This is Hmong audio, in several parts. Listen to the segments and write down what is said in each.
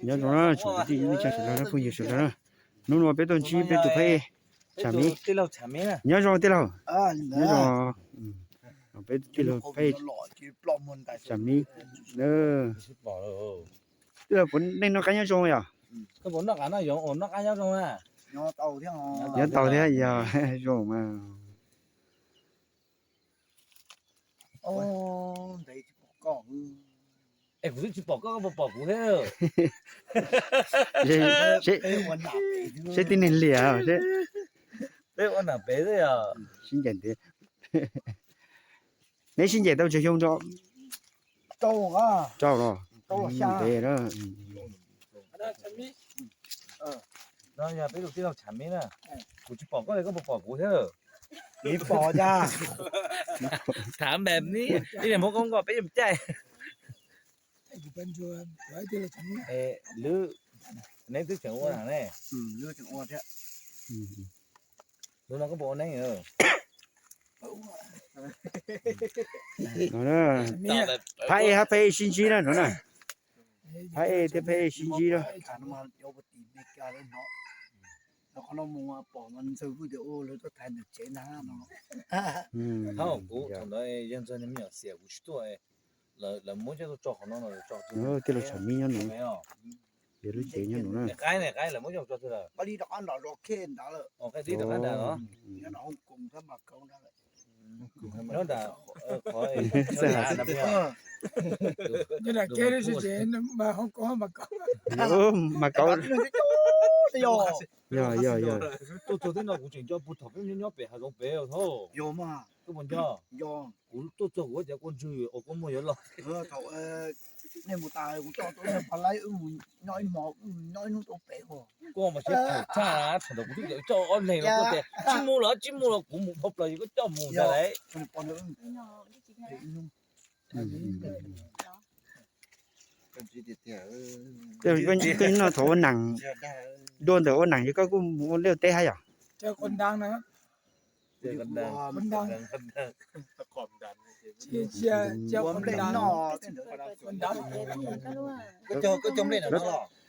Nyob zoo na tsoom kwv tij neej tsa sawv daws na, phooj ywg sawv daws na. Hnub no peb tuaj ntsib peb tus phab ej Tsam Miv. Nyob zoo tij laug. Nyob zoo. Peb tij laug phab ej Tsam Miv. Tij laug puas, nej noj qab nyob zoo yom? Nyob tau thiab yog zoo mas. Kuv twb tsis pom koj, koj puas pom kuv thiab? Seb tib neeg liam seb. Peb ua nram pem xwb yog. Sib ncaim ntev. Neb sib ncaim tau tsawg xyoo? Rau los ntev lawm. No yog peb tus tij laug Tsam Miv na. Kuv tsis pom koj li, koj puas pom kuv thiab? Tham npam ni, ib niam hmoob koob nkoj peb yeej caij. Lwb, neb twb tseem ua na ne. Lub no koj puas ua neeb? Phab ej hab phab ej sib ntsib na no na. Phab ej thiab phab ej sib ntsib na. Kuv thaum ntawd yog ntxawg me nyuam xiam kuv tsis tuaj, lawv muab coj tuaj tso qhov no. Tij laug Tsam Miv nyob no, yog lub tsev nyob no na. Mas kauv. Yog, yog, yog. Tuaj txog teb no kuv tseem nco puag thaum peb nyob pem hav zoov pem thiab. Koj puas nco? Kuv tuaj txog kuv cov kua ntswg uas kua muag yuav los. Koj mas siab phem tshaj, thaum ntawd kuv twb coj ob leeg los koj tias tsis mus los tsis mus los kuv mus dhau plaws es koj coj mus ntag lauj. Koj noj thaum ua neej, dua ntawm ua neej es koj kuj mus ua liaj teb hab yom?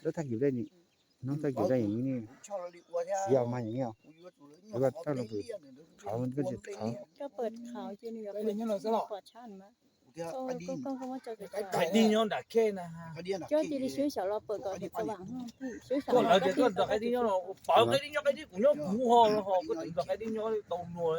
Lub thaj kis dej, hnub thaj kis dej, txiv mas, qhov, qhov. Dib nyob nram khej na. Koj lawv tias koj nrog qaib dib nyob no, pawv qaib dib nyob, qaib dib kuv nyob kuv ho no ho koj tseem nrog qaib dib nyob tau nua.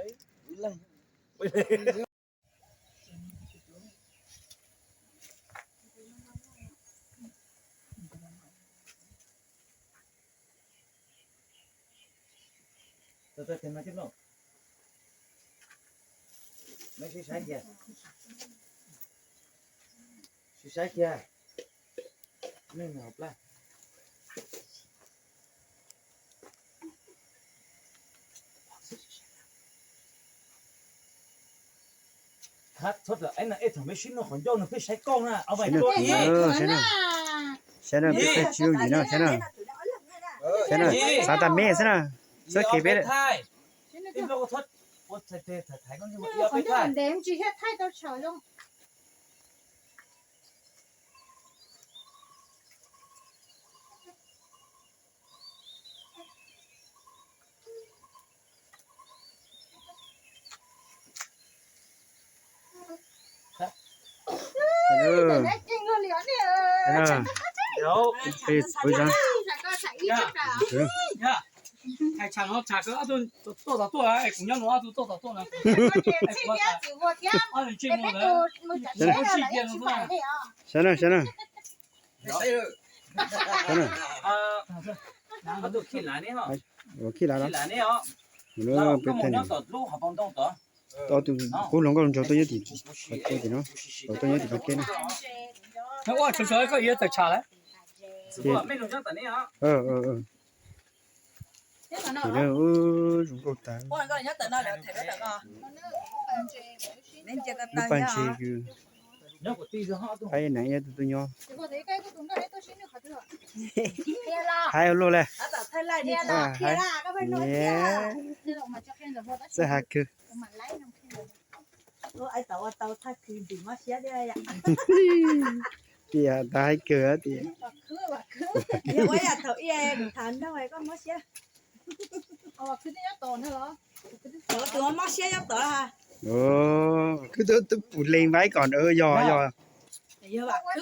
Sib saib kiag, sib saib kiag. Thaum me sib nug qhov ncauj nws pheej saib koj na. Saib na, peb tsis yooj yim no, saib na. Xav tag me xwb na. Txhob kev peb. Hais tsam no tsam koj ob tug tuaj tom tuaj, kuv nyob no ob tug tuaj tom tuaj na. Saib na, saib na. Ua khij lav, peb tug qub hluas nkauj hluas nraug tuaj nyob tim, tuaj nyob tim no, tuaj nyob tim no ke na. Tim no zoo nkauj tas. Lub paj ntse kws, hais neeg ib tug tuaj nyob. Hais ua luaj le. Txawj has kawg. Ua tau ua tau thaj kws ntxim mob siab thiab yom. Tias tau hais kawg tias. Ua yam thaum ib kuv tham nrog koj mob siab. Tus mob siab nyob tod ha. Khwb tub tub pum leej vaib kom yog yog. Yog vam khwb.